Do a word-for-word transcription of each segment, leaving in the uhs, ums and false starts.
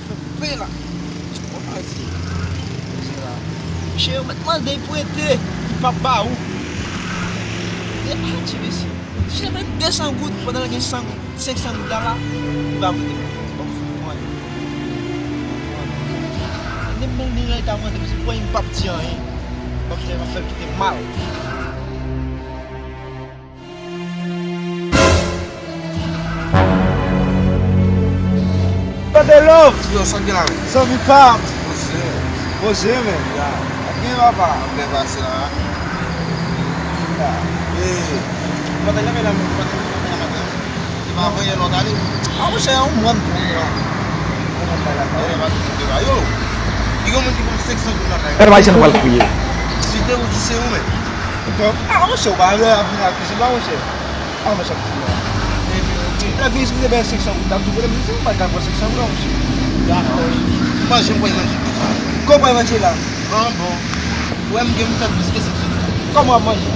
Fè pè la. Bon, pati. Se la. Misye, yo mèt mande prete, li p ap ba ou. E, ah, ti mesye. Misye mèt de san goud, pandan l gen san goud, senk san goud la, la, li pa prete. Bon, pran. Mande m, mande l, li ta mande, misye pran, li p ap di anyen. L ap fè, l ap fè l kite mal. Tande love. Yo, sa k gen la menm? Zanmi pa m. Poze. Poze, men. Ya. Sa k gen, papa? Ap byen pase la. Ya. E, ou pa t al nan kay la, ou pa t al nan kay la maten an? E pa avanyè lè w t ale? A, monchè, yon mòn tou, yon mòn. Yon mòn bay lakay. Yo, pa tout moun te ba yo. Li gen moun ki ban m senk san goud lakay. Gade Ayisyen nou pral kriye. Si te ou di se ou menm. Tonton, a, monchè, ou pa wè ap vin ak pizib la, monchè. A, monchè, ap di la. Lè vin isit, m te bay senk san goud, m ap di, "Mezanmi, m pa ka pran senk san goud la, monchè." Dakò. Manje, m pral manje. Kòman w pral manje la? An, bon. Ou wè m gen m fè plis ke senk san goud. Kòman w ap manje?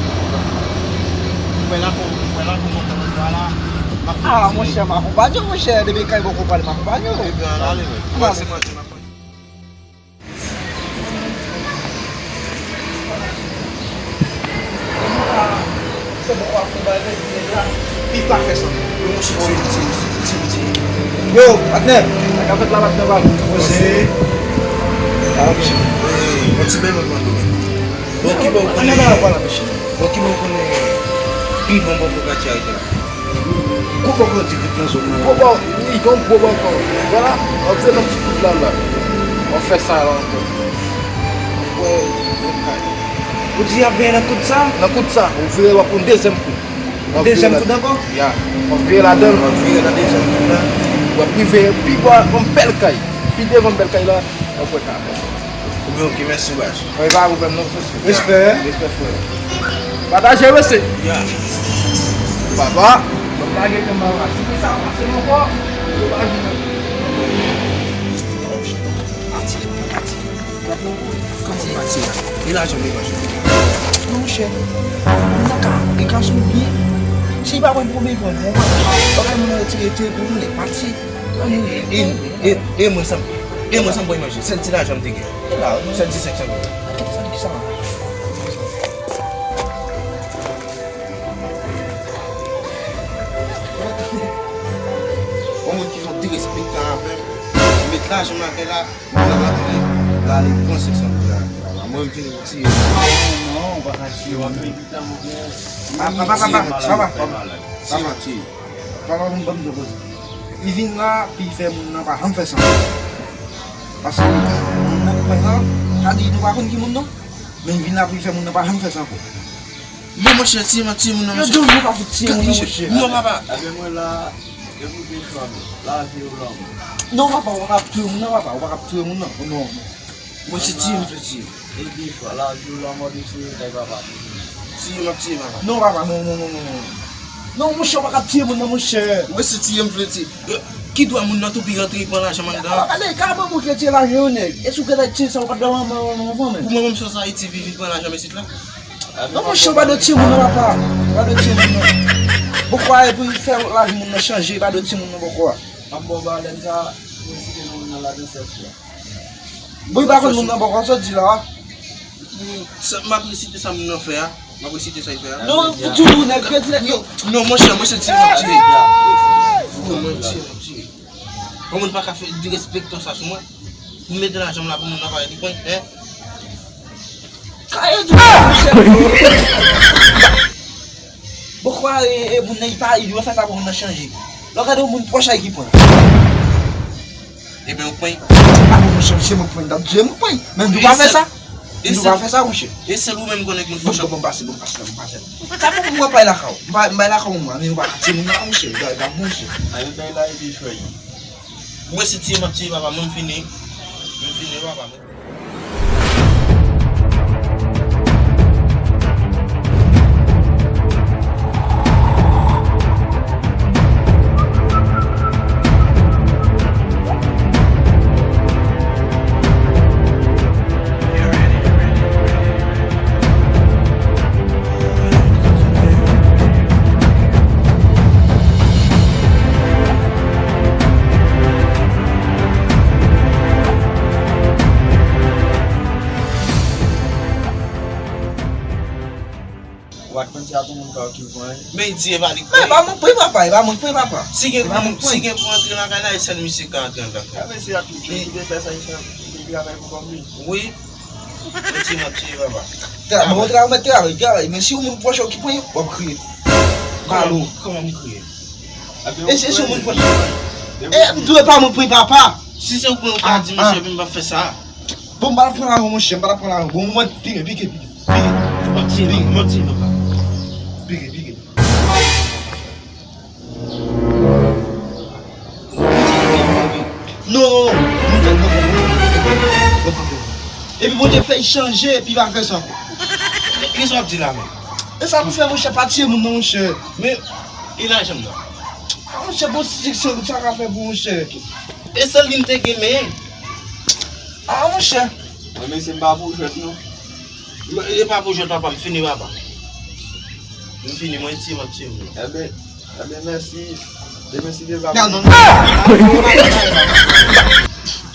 Ou wè la, kon, ou wè la, kon montan manje a la, m ap fè ti. A, monchè, m akonpanye w, monchè. Depi kay bò w pral, m akonpanye w. Ebyen, ann ale, men. Ou wè se manje m ap manje. Se bon, w ap fè bagay, nèg la. Li pa fè sa. Yo, monchè, ti, ti, ti, ti. Yo, patnè. Sa k ap fèt la, patnè, pa poze. A, ok. Yon ti bèl lòt mande, men. Bon, ki bò w konnen? Bon, ki bò w konnen pi bon bò pou katye a rete la? Gwo bò kote ki pran zòn nan. Gwo bò, wi, gen yon gwo bò ankò. Vwala, w ap vire nan ti kout la, la. W ap fè sa la ankò. Wè, yon kay. Ou di y ap vire nan kout sa? Nan kout sa, ou vire, w ap pran dezyèm kout. Dezyèm kout ankò? Ya. W ap vire ladan l. W ap vire nan dezyèm kout la. W ap rive pi bò, yon bèl kay. Pi devan bèl kay la, w ap wè kay. Oubyen, ok, mèsi, baz. Mwen pa pwoblèm non, frè. Respè. Respè, frè. Pataje, mesye. Ya. Papa. Bon, lage kè m papa. Si ki sa pase non, bò. Yo pa vin. Pati, pati. Kòman pati la? E lajan m degaje. Non, monchè. Mwen ka, e ka sou byen. Si pa pran pwoblèm, pran. Bagay moun retire, retire pou moun, e pati. E, e, e, e mwen sa m, e mwen sa m pral manje. Sèl ti lajan m te gen. E la, sèl ti senk san goud. Sa di ki sa? Yon moun ki fè derespektan avè m, met lajan m lakay la, moun ap antre, l ale pran senk san goud la. Mwen, m vini pou tiye. Non, ou pa ka tiye, w ap evite m, ou byen. Papa, papa, papa, papa. Tiye, m ap tiye. Papa, ban m, ban m di w koze. Li vin la, pou l fè moun nan pa janm fè san. Paske moun nan ki pran la, sa di nou pa konn ki moun nan. Men li vin la pou l fè moun nan pa janm fè san ankò. Men monchè, tiye m ap tiye moun nan, monchè. Yo di w nou pa fout tiye moun nan, monchè. Non, papa. Ebyen, mwen la, e pou de chwa, lavi ou lanmò. Non, papa, ou pa ka ap touye moun nan, papa. Ou pa ka ap touye moun nan. Non, non. Mwen se tiye m vle tiye. E de chwa, lavi w lanmò, de se kay papa. Tiye m ap tiye papa. Non, papa, non, non, non, non, non. Non, monchè, ou pa ka ap tiye moun nan, monchè. Mwen se tiye m vle tiye. Ki dwa moun nan tou pi rantre pran lajan m anndan? Papa, gade, ka manman ki tiye lajan yon nèg. E si w gentan tiye sa, ou pa t dwa manman, manman, manman, men. Pou manman m sòti Ayiti vin, vin pran lajan m isit la? Non, monchè, ou pa dwe tiye moun nan, papa. Ou pa dwe tiye moun nan. Bon, kwa e pou fè lavi moun nan chanje, ou pa dwe tiye moun nan, bon, kwa. M ap ba w balèn sa, pou esite nan moun nan ladan sèch la. Bon, li pa konn moun nan bòkò, sa w di la a? M ap resite sa moun nan fè a. M ap resite sa l fè a. Non, toujou nèg yo di nèg yo. Non, monchè, monchè, tiye, m ap tiye. Non, mwen tiye, m ap tiye. Yon moun pa ka fè derespektan sa sou mwen. Pou m mete lajan m la pou moun nan pa di pwen, en? Kaye di monchè. Bòkò a, e, e, moun nan, li pa, li dwe fè sa pou moun nan chanje. Lè w gade yon moun pwòch a ki pran. Ebyen, ou pran. A, bon, monchè, se mwen k pran, m t ap di, e mwen k pran. Men nou pa fè sa. Nou pa fè sa, monchè. E sèl ou menm konnen k moun pwòch a. Bon, bon, bon, pase, bon, pase, bon, pase. Sa pou mwen bay lakay ou. M bay, m bay lakay ou, mwen, men nou pa ka tiye moun nan, monchè. Gade, gade la, epi fè. Mwen se tiye, m ap tiye, papa, mwen m fini. Mwen m fini, papa, mwen. Moun pa okipe anyen. Men di e pa li k pran. E pa mwen k pran papa, e pa mwen k pran papa. Si gen pou, si gen pou antre lakay la, e sèl misye k ka antre lakay. A, men se ap li ki te fè sa, li fè, li te travay pou kòm li. Wi. Mwen di m ap tiye papa. Travay, bon, travay, mèt travay, travay. Men si yon moun pwòch ou ki pran, w ap kriye. Balo. Kòman, kòman m kriye? E si, si yon moun pwòch. E m dwe pa mwen pran papa. Si se ou k pran, ou ka di, monchè, men m p ap fè sa. Bon, m pa t ap pran lajan, monchè, m pa t ap pran lajan. Bon, mwen, pike, pike, pike, pike. Mwen di non, mwen di non, papa. Pike, pike. Non, non, non. Mwen fè, mwen fè, mwen fè. Epi Bondye fè l chanje, epi pa fè sa ankò. Kisa w ap di la menm? E sa pou fè, monchè, pa tiye moun nan, monchè. Men, e lajan m nan? A, monchè, bon, si se sa ka fè pou monchè. E sèl li m te gen, men. A, monchè. Mwen, mesye, m pa pou jwèt, non. E pa pou jwèt, papa, m fini, papa. M fini, mwen, si m ap tiye moun. Enben, enben, mèsi. E mèsi de papa. Non, non, non.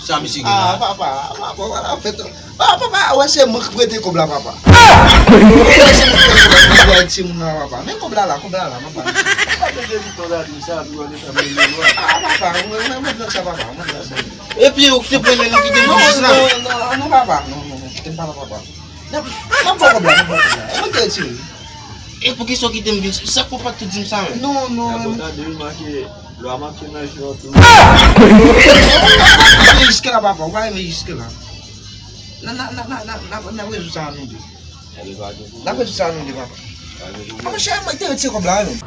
Sa misye gen la? A, papa, papa, wala, fèt. A, papa, wè, se mwen k prete kòb la, papa. Wè, se mwen k prete kòb la, papa. Men kòb la la, kòb la la, papa. Papa, te gen tout tan la, di sa, tou, wè, de sa, men, men, wè. A, papa, mwen, mwen, mwen, sa, papa, mwen, sa. Epi ou ki te pran men nou kite m jis la? Non, non, non, non, papa. Non, non, non, kite m pale, papa. Nan, nan pran kòb la, nan pran kòb la. E mwen ki retire. E poukisa w kite m vin? Sa k fè w pa t tou di m sa menm? Non, non. Nan, bon, tande, wi, manke, lwa manke nan je w tou. Rive jiske la, papa. Ou pa rive jiske la. N a, n a, n a rezoud sa a nou de. N a rezoud sa a nou de, papa. A, monchè, mwen te retire kòb la, non.